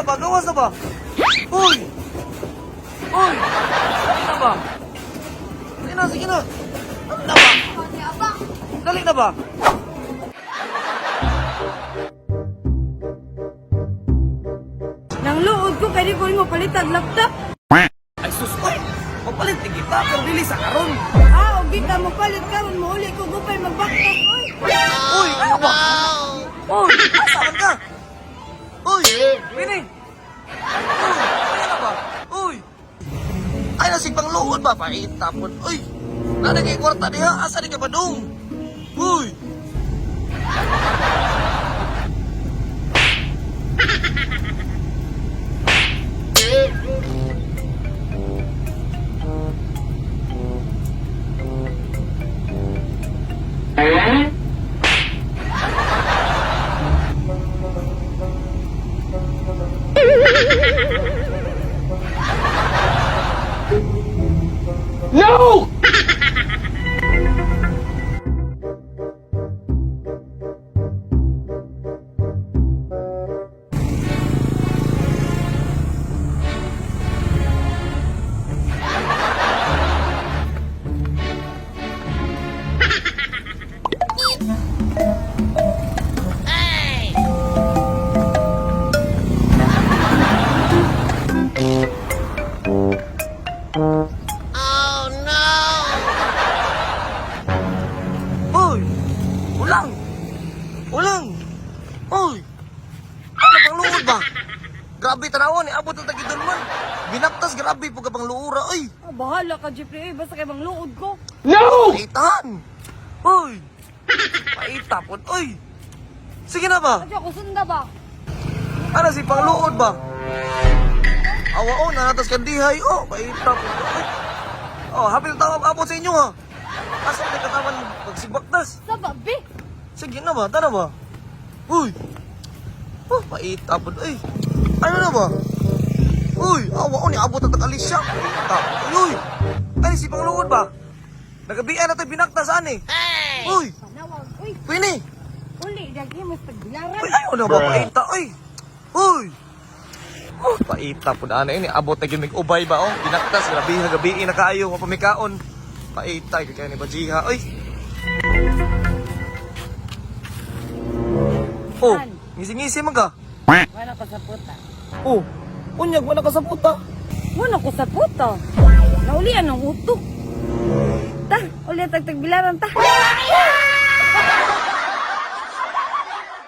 na ba? Gawas na ba? Uy! Uy! Dali na ba? Sige na, sige na. Dali na ba? Dali na ba? Nang luod ko kay di ko nimo palitag laptop. Ay sus, uy! Magpalit ni kita, pero dili sa karon. Ah, og di ka mo palit karon mo uli ko gupay magbaktas oy. Uy, ano ba? Uy, asa man ka? Uy, Pini! Uy, ano na ba? Uy! Ay, nasig pang luod ba? Paitapon. Uy! Nana kay kwarta diha, asa di ka ba dong? Uy! No! Uy! Ulang! Ulang! Uy! Ano pang luod ba? Grabe tanawan, abot ang tagidulman. Binaktas, grabe po ka pang luura, uy! Ah, bahala ka Jeffrey, oy, basta kay bang luod ko. No! Paitan! Uy! Paitapon, uy! Sige na ba? Adyo ko sunda ba? Ano si pangluod ba? Awa o, nanatas kandihay. Oh, paitapon. Uy! Oh, hapil tawag abot sa inyo ha. Asa ka katawan pagsibaktas? Sa ba, bi? Sige na ba? Tara ba? Uy! Oh, paitapon. Uy! Ano na ba? Uy! Awa o, niabot ang tag-alisya. Paitapon. Uy! Uy! Ay, si pangluod ba? Nagabian na ito'y binaktas, ani. Uy! Panawag, oy. Pwede! Uli dagi mas tagbilaran. Uy, ayaw na ba? Paita, uy! Uy! Oh, paita po na ini. Abot na gimig ubay ba, oh? Binaktas, grabe, gabi, na kaayo, mapamikaon. Paita, kaya ni Bajiha, uy! Oh, ngisi-ngisi man ka. Wala ko sa puta. Oh, unyag, wala ka sa puta. Wala ko sa puta. Naulian ang utok. Ta, uli tagtagbilaran ta.